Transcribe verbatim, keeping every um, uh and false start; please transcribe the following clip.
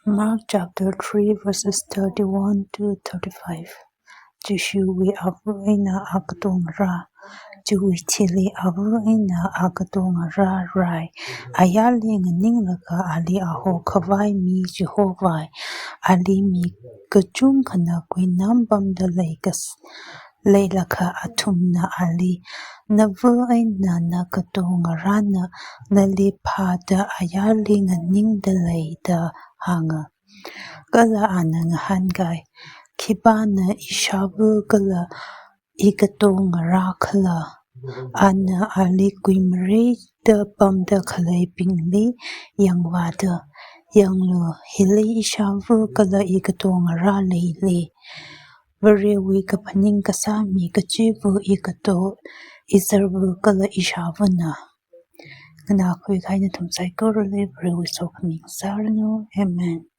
Mark chapter three, verses thirty-one to thirty-five. Jishuwui ava eina akatongarā. Chiwui thili ava eina akatongarā rai. Ayarli nganinglaga ali aho khavai mi chihovai. Ali mi kachungkhana kuinam pamda leikas-, leilakha athumna ali, "Nava eina nakatongarāna nali phāda ayarli nganingda lei," da hānga. Kala ana ngahānkai, "Khipāna ishāva kala ikatongarā khala?" Ana ali kuimareida pamda khaleibingli yangvāda, "Yanglu, hili ishāva kala ikatongarā leili. Varewui kaphaning kasā mi kachiva ikato, izarva kala ishāvana." Nganākhui kahai nathum saikorali Varewui sokhami sāranu. Amen.